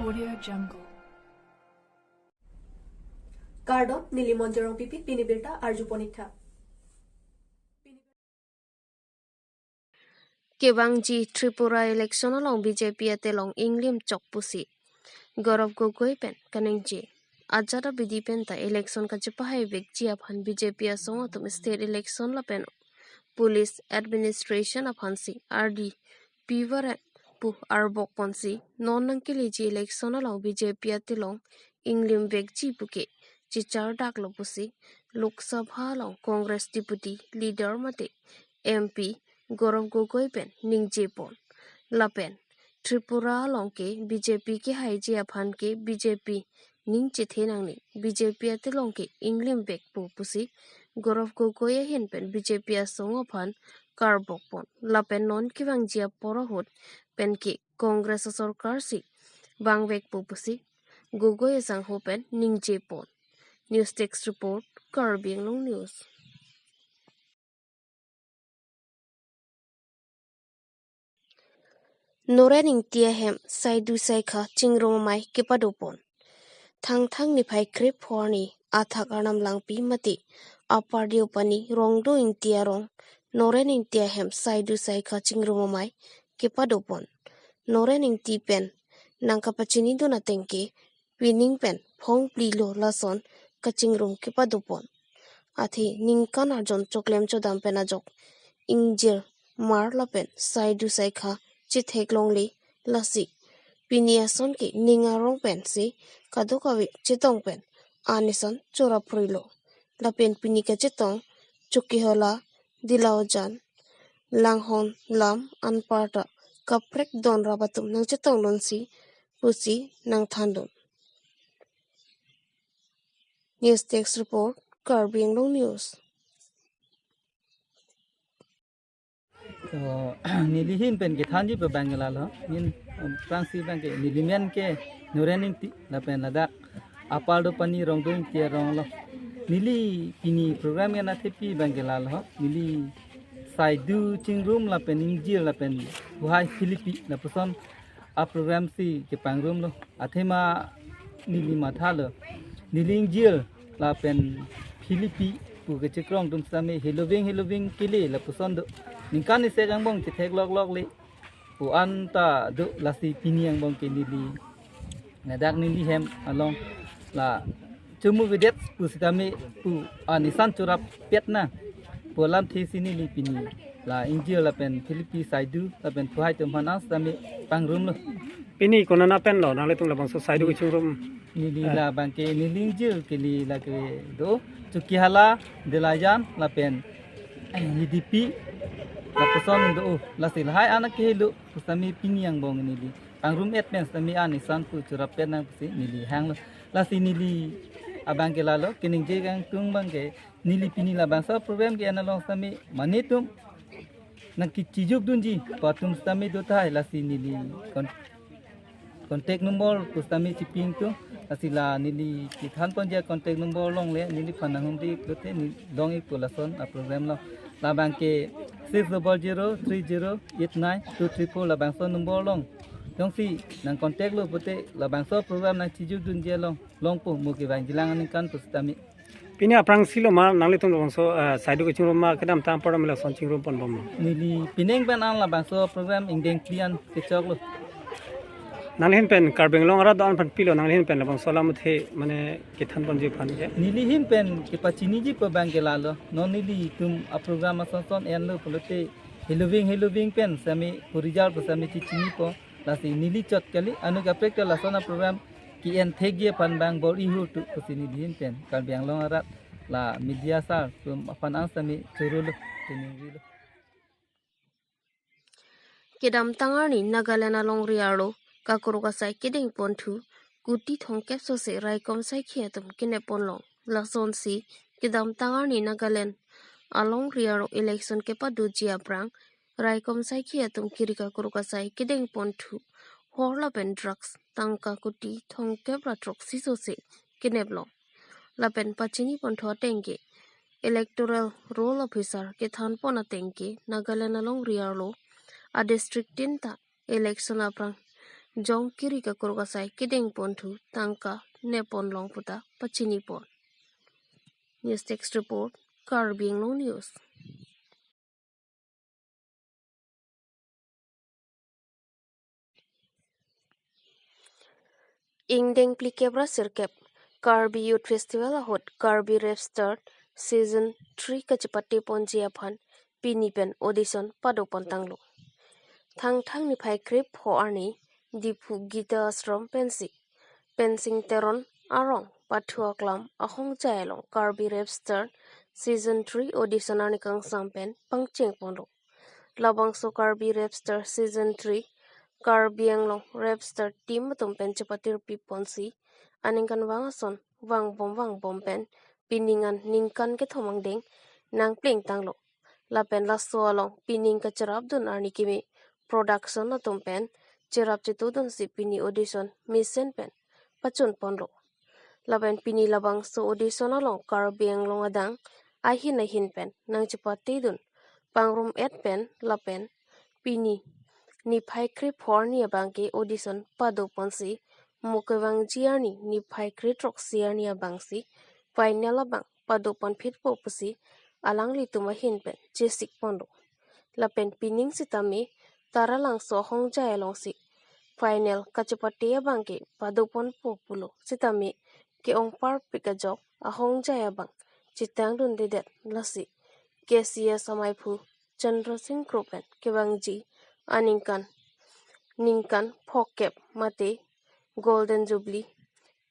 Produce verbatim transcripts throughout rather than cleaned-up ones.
Audio Jungle. Kardom, neli Monjorong Pipi, pini birta arjupon ik tha. Kevangji Tripura election along B J P atelong inglim chok pusi Gaurav Gogoi pen kaningje. Ajat abidi pen ta election kachepahai vekji aphan B J P asong atum state election lapen police administration aphansi ardi pivar pu arbok ponsi non nangkeleji election along B J P atelong inglim vekji puke chechardaklo pusi Lok Sabha along Congress Deputy Leader mate M P Gaurav Gogoi pen ningjepon. Lapen Tripura along ke B J P kehaiji aphan ke B J P ning chethe nangne, B J P atelong ke inglim vekpo pusi Gaurav Gogoi ahin pen B J P asong aphan karbokpon. Lapen non kevangji apor ahut pen ke Congress asorkarsi vangvekpo pusi Gogoi asangho pen ningjepon. News Desk Report, Karbi Anglong News. Noren Ingti ahem saidu saikha chingrum amei kepadopon. Thangthang niphai krepho arni athak Arnam Langpi mate Upper Deopani Rongdo Ingti arong Noren Ingti ahem saidu saikha chingrum amei kepadopon. Noren Ingti pen nangkapachinidun ateng ke pining pen phongpli lo lason kachingrum kepadopon. Athe ningkan arjon choklem chodam pen ajok ingjir mar lapen saidu saikha chetheklongle, lasi pini ason ke ning arong pensi kadokave chetong pen an-isan chorap phurilo. Lapen pini kachetong Chokihola, Dilaujan, Langhon lam anparta kaprek don rap atum nangchetongdunsi pusi nangthandun. News Desk Report, Karbi Anglong News. So, neli ahin pen kethanji pu abang ke lalo. Min, um, prangsi abang ke neli men ke Noren Ingti lapen ladak Upper Deopani Rongdo Ingti arong lo. Neli pini program ke nathepi abang ke lalo. Neli saidu chingrum lapen ingjir lapen phuhai philipi lapuson a-program si kepangrumlo. Athema neli mathalo. Neli ingjir lapen philipi pu kechekrong atum sitame heloving heloving kele lapuson do. Ningkan isi angbong chetheklok lokle pu anta do, lasi pini angbong ke neli ladak neli hem along la chomu vedet pu sitame pu an-isan chorap pet nang pu alamthe si neli pini la ingjir lapen philipi saidu lapen phuhai atum aphan an sitame pangrumlo. Pini konat pen lo nanglitum labangso saidu kachingrum? Neli, eh, labang ke neli ingjir kele lake do Chokihola, Dilaujan lapen Hidipi lapuson do, lasi lahai anak ke helo sitame pini angbong neli pangrum et pen sitame an-isan pu chorap pet nang pusi neli hanglo. Lasi neli abang ke lalo, keningje kangtung abang ke neli pini labangso program ke-en along sitame mane atum nangkechijukdunji pu atum sitame do tahai, lasi neli kon-, contact number pu sitame chipingtung, lasi la neli kethanponji a-contact number longle neliphan nanghumri pulote neli long-ikpo lason a-program lo. Labang ke six double zero three zero eight nine two three four labangso number long. Jongsi nang contact lo pulote labangso program nangchijukdunji along longpo, mo kevangjilang aningkan pu sitame. Pini aphrangsi lo ma nanglitum labangso, eh, saidu kachingrum ma kedamtang apor ma lason chingrum ponbomlo? Neli pining pen an labangso program ingdeng phli an kechoklo. Nangli ahin pen Karbi Anglong arat do-an aphan pilo, nangli ahin pen labangso alamthe mane kethanponji aphan ke? Neli ahin pen kepachiniji pu abang ke lalo. Non nelitum a-program ason son enlo pulote heloving heloving pen sitame pu result pu sitame chechinipo. Lasi neli chot kali, anut kaprek ta lason a-program ke-en thekji aphan abang bor-i hurtu pusi neli ahin pen Karbi Anglong arat la media asar atum aphan an sitame chorolo, chiningrilo. Kedamtang arni Nagaland alongri arlo kakuruk asai kedengponthu kuti thomkep sose raikom saikhi atum kenepponlong. Lasonsi kedamtang arni Nagaland alongri arlo election kepadoji aphrang raikom saikhi atum kiri kakuruk asai kedengponthu hor lapen drugs tangka kuti thomkep ra throksi sose keneplong. Lapen pachiniponthu ateng ke Electoral Roll Officer kethanpon ateng ke Nagaland alongri arlo a-district tin ta election aphrang jongkiri kakuruk asai kedeng ponthu tangka nepon long puta pachini pon. News Desk Report, Karbi Anglong News. Ingdeng phlikep ra sirkep Karbi Youth Festival ahut Karbi Rap Star Season three kachepate ponji aphan pini pen audition pado pon tanglo. Thangthang niphai krepho arni Diphu Gita Ashram pensi Pensing Teron arong pathu aklam ahongjai along Karbi Rap Star Season three audition arni kangsam pen pangcheng ponlo. Labangso Karbi Rap Star Season three Karbi Anglong Rap Star team atum pen chepatirpi ponsi aningkanvang ason vangbom vangbom pen pining an ningkan kethom angdeng nangpleng tanglo. Lapen laso along pining kacherapdun arni kimi production atum pen cherap chetudunsi pini audition mesen pen pachun ponlo. Lapen pini labangso audition along Karbi Anglong adang ahin ahin pen nangchepatedun pangrum et pen lapen pini niphai krepho arni abangke audition pado ponsi mo kevangji arni niphai krethrok isi arni abangsi final abang pado ponphitpo pusi alanglitum ahin pen chesik ponlo. Lapen pining sitame Taralangso ahongjai alongsi final kachepate abangke pado ponpo pulo sitame ke-ong parpik ajok ahongjai abang chetangdundedet lasi K C S amaiphu Chandra Singh Kro pen kevangji aningkan ningkan phokep mate Golden Jubilee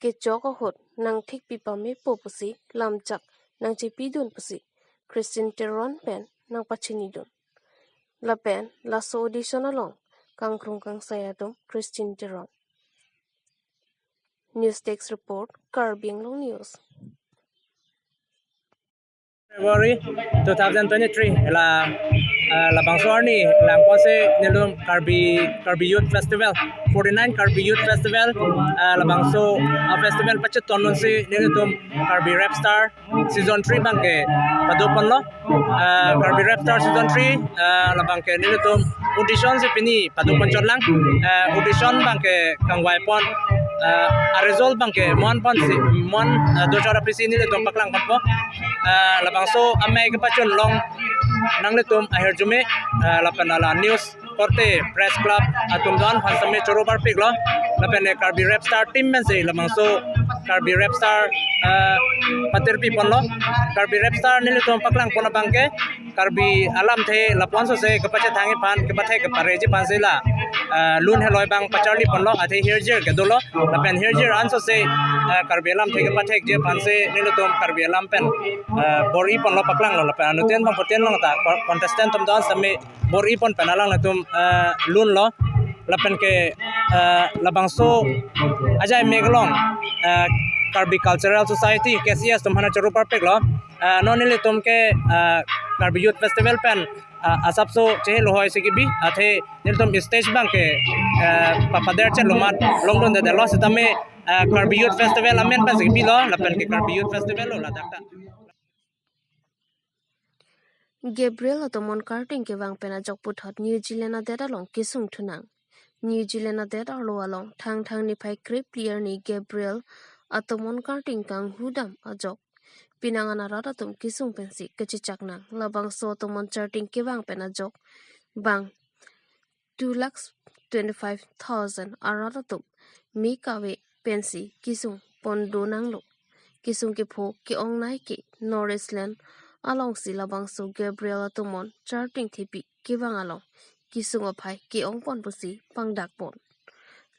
kechok ahut nangthikpi pamepo pusi lamchak nangchepidun pusi Christine Teron pen nangpachinidun. Lapen laso audition along kangkrung kangsai atum Christine Teron. News Desk Report, Karbi Anglong News. February two thousand twenty-three la, ah, labangso arni langponsi nelitum Karbi, Karbi Youth Festival, forty-nine Karbi Youth Festival, ah, labangso, ah, festival pachetondunsi nelitum Karbi Rap Star Season three abangke pado ponlo. Ah, Karbi Rap Star Season three, ah, labangke nelitum audition si pini pado ponchotlang. Ah, audition abangke kangvai pon, ah, a-result abangke mo-an ponsi, mo-an, ah, dochot apisi nelitum paklang ponpo. Ah, labangso amei kepachun long nanglitum ahirjume, ah, lapen hala news korte Press Club atum do-an aphan sitame choro parpiklo. Lapen ne Karbi Rap Star team pensi labangso Karbi Rap Star, ah, patirpi ponlo. Karbi Rap Star nelitum paklang pon abangke Karbi alamthe lapuson sose kepachethangji aphan, kepathek kepareji aphansi la, ah, lun heloi abang pacharli ponlo, athe hirjir kedolo, lapen hirjir an sose, ah, Karbi alamthe kepathekji aphansi nelitum Karbi alam pen, ah, bor-i ponlo, paklanglo, lapen anuttin abang puten long ta co-, contestant atum do-an sitame bor-i pon pen alanglitum, ah, lunlo, lapen ke, ah, labangso ajai mek along, ah, Karbi Cultural Society, K C S atum aphan choro parpiklo. Ah, non nelitum ke, ah, Karbi Youth Festival pen, ah, asapso chehelo hoi si kebi, athe nelitum stage abangke, ah, papader chet lomat longdundedetlo sitame, ah, Karbi Youth Festival amen pensi kebilo, lapen ke Karbi Youth Festival lo ladak ta. Gabriel atomon karting kevang pen ajok puthot New Zealand adet along kesung thunang. New Zealand adet arlo along Thangthang niphai krephli arni Gabriel atomon karting kanghudam ajok penang an arat atum kesung pensi kachechak nang. Labangso atomon charting kevang pen ajok bang two lakhs twenty-five thousand arat atum me kave pensi kesung pon do nanglo. Kesung kepho ke-ongnei ke North East land alongsi labangso Gabriel atomon charting thepi kevang along kesung aphai ke-ong pon pusi pangdak pon.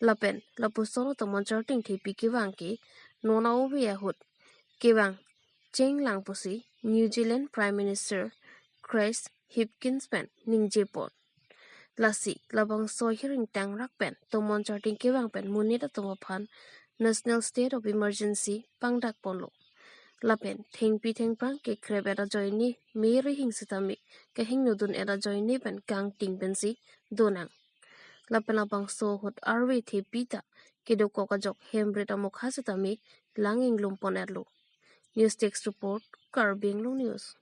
Lapen lapuson atomon charting thepi kevang ke non a-ove ahut kevang chenglang pusi New Zealand Prime Minister Chris Hipkins pen ningje pon. Lasi labangso hearing tangrak pen atomon charting kevang pen monit atum aphan National State of Emergency pangdak ponlo. Lapen thengpi thengphrang kekrep-et ajoine me rihing sitame kahingnodun-et ajoine pen kangting pensi do nang. Lapen labangso ahut arve thepi ta kedokok ajok hemrit amokha sitame lang inglum pon-etlo. News Desk Report, Karbi Anglong News.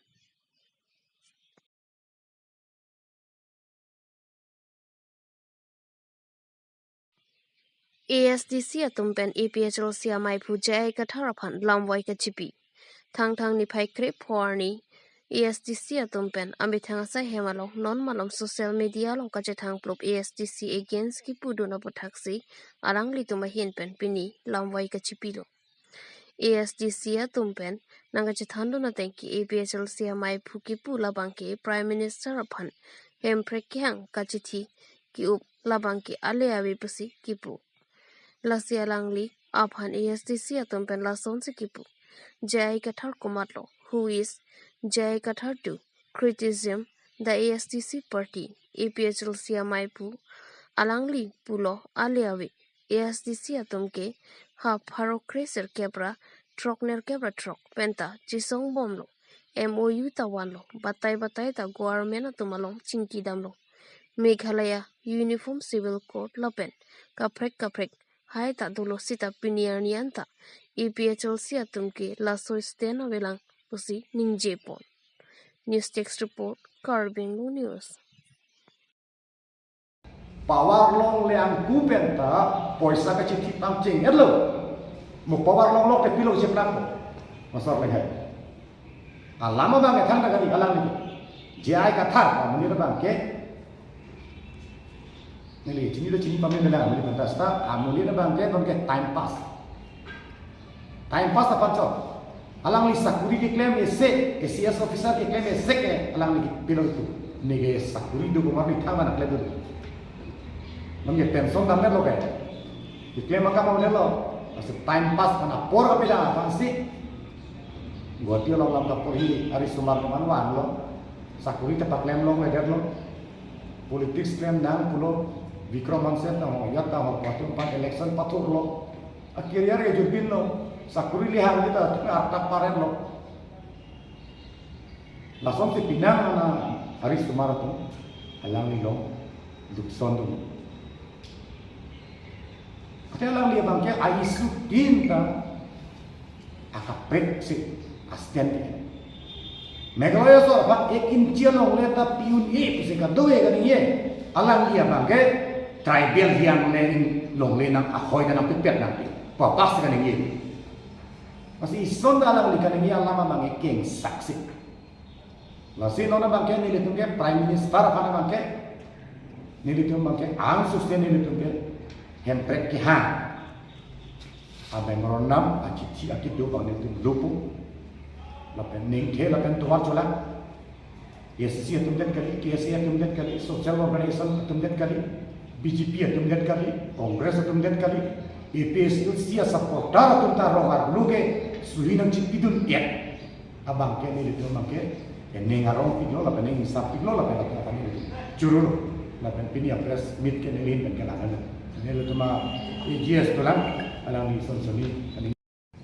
A S D C atum pen A P H L C amaiphu J I Kathar aphan lamvai kachipi. Thangthang niphai krepho arni A S D C atum pen amethang asai hem along non malom social media along kachethang plup A S D C against kipudun aputhaksi alanglitum ahin pen pini lamvai kachipilo. A S D C atum pen nangkachethandun ateng ke A P H L C amaiphu kipu labang ke Prime Minister aphan hemprek kehang kachithi ki-up labang ke ale ave pusi kipu. Lasi alangli aphan A S D C atum pen lasonsi kipu. J I Kathar komatlo, who is J I Kathar to criticism the A S D C party, A P H L C amaiphu, alangli pulo ale ave. A S D C atum ke ha pharo kre sirkep ra throk nerkep ra throk penta chisongbomlo, M O U ta vanlo, batai batai ta government atum along chingkidamlo. Meghalaya Uniform Civil Code lapen kaprek kaprek hai ta dolo sita pini arni anta A P H L C atum ke laso stand avelang pusi ningjepon. News Desk Report, Karbi Anglong News. Power longle angku penta poisa kachithi pangcheng etlo. Mo power longlok te pilo jeplang ko. Masar lenghai. Alam abang ke thangta kali alam ni. J I Kathar amonit abang ke. Neli chinilo chini pamela amonit abang ta seta amonit abang ke non ke time pass. Time pass aphan chot. Alangli sakuri keklem ese, A C S officer keklem ese ke alangli pilo itu. Neke sakuri do kumar ni thang mana klem do. Nonke pension dam lo ke. Keklem akam lo. Ase time pass aphan apor kapila aphansi. Guwahati along lam ta porhi arisomar koman vanlo. Sakuri ta paklem longledetlo. Politics klem nang pulo Bikram Hanse ta ho, ya ta ho, patum pan election pathurlo. A career ke jubinlo, sakuri lihang kita, tapi arta parenlo. Lasonsi pinang ana arisomar atum, alangli along lukson atum. Ate alangli abang ke a-issue tin ta akaprek si a-stand ke. Meghalaya asor aphan ek inchi alongle ta pi-un-e pusi kadokave kaningje. Alangli abang ke tribal hiang le in longle nang ahoi ta nangpipet nangpi. Papas kaningje. Lasi ison ta alangli kaningje alam abang ke kengsaksi. Lasi non abang ke nelitum ke Prime Minister aphan abang ke nelitum abang ke angsose nelitum ke hemprek kehang a-memorandum, achithi akedo abang nelitum lopo. Lapen ningthe lapen tovar cholang. A S D C atum det kali, K S A atum det kali, social organization atum det kali, B J P atum det kali, Congress atum det kali, A P H L C a-supporter atum ta rong arlo ke suhi nangchipidun et. Abang ke nelitum abang ke, ke ning arong piklo, lapen ning isap piklo, lapen lapen lapen nelitum churolo, lapen pini a-press meet ke neli pen kelang alo. Nelitum a-A G S dolang, alangli son soni,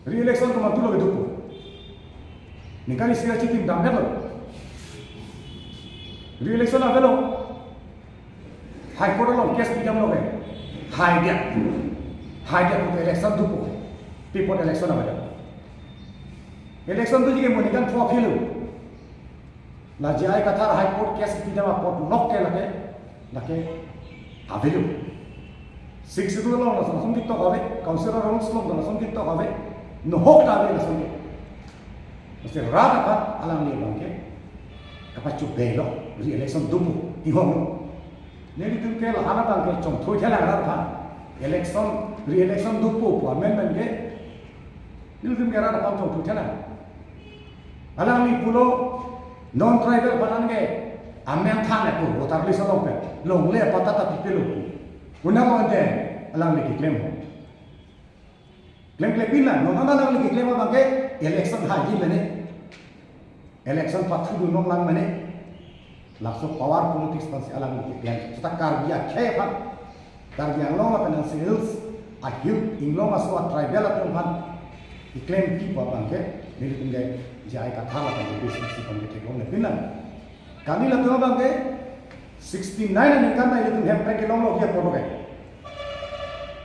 re-election komat lo kedo po. Ningkan isi ra chitim damdetlo. Re-election avelo. High Court along case pidamlo ke. Haidiak. Haidiak election dopo. Pi apot election avelo. Election doji ke mo ningkan pho philo. La J I Kathar High Court case pidam apot lok ke lake, lake avelo. Sixth Schedule along lason lason ketok ave, Council of Rules along lason ketok ave, nohok ta ave lason ke. Mesti rat aphan alangli abang ke kapachobei lo, re-election dopo, inghong lo. Nelitum ke lahan abang ke chongthuithelang rat aphan. Election, re-election dopo pu amendment ke nelitum ke rat aphan chongthuithelang. Alangli pulo non-tribal aphan ke amen than pu voter list along pen longle patta ta pipelo. Kunang ante alangli keklem. Klemkle pinlang, non alangli keklem abang ke election haji mene. Election pathudun nanglang mene. Laso power politics aphansi alangli keklem. Seta Karbi akhei aphan, Karbi Anglong lapen Ansi Hills, a-hill inglong aso a-tribal atum aphan keklem pi pu abang ke, nelitum ke J I Kathar lapen A P H L C aphan ke theklongle pinlang. Kami latum abang ke sixty-nine aningkan ta ilitum hemprek kelonglo dia polo ke.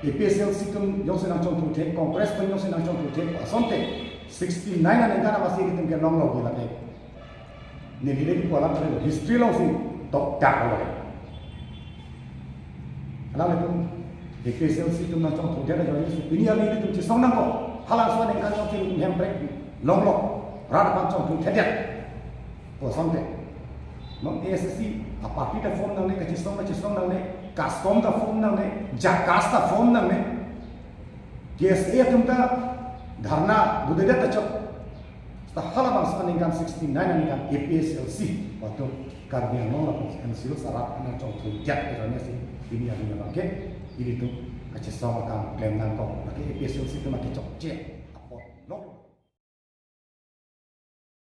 A P H L C atum jongsi nangchongthu thek, Congress atum jongsi nangchongthu thek, asonte sixty-nine aningkan ta masi ilitum kelonglo dia lake. Neli le pu alam history alongsi tokdak lo. Alanglitum APHLC atum nangchongthudet ajoine si pini arni ilitum chesong nangkok. Halabangso aningkan along si ilitum hemprek longlo. Rat aphan chongthudet. Kosonte. Non ASDC aparty ta form nangne, kachesong ta chesong nangne, CASCOM ta form nangne, JACAS ta form nangne. KSA atum ta dharna dudedet ta chok. Seta halabangso aningkan sixty-nine aningkan APHLC atum Karbi Anglong lapen NC Hills arat nangchongthudet ajoine si pini arni abangke ilitum kachesong akam klem nangkok. Lake APHLC atum akechokche.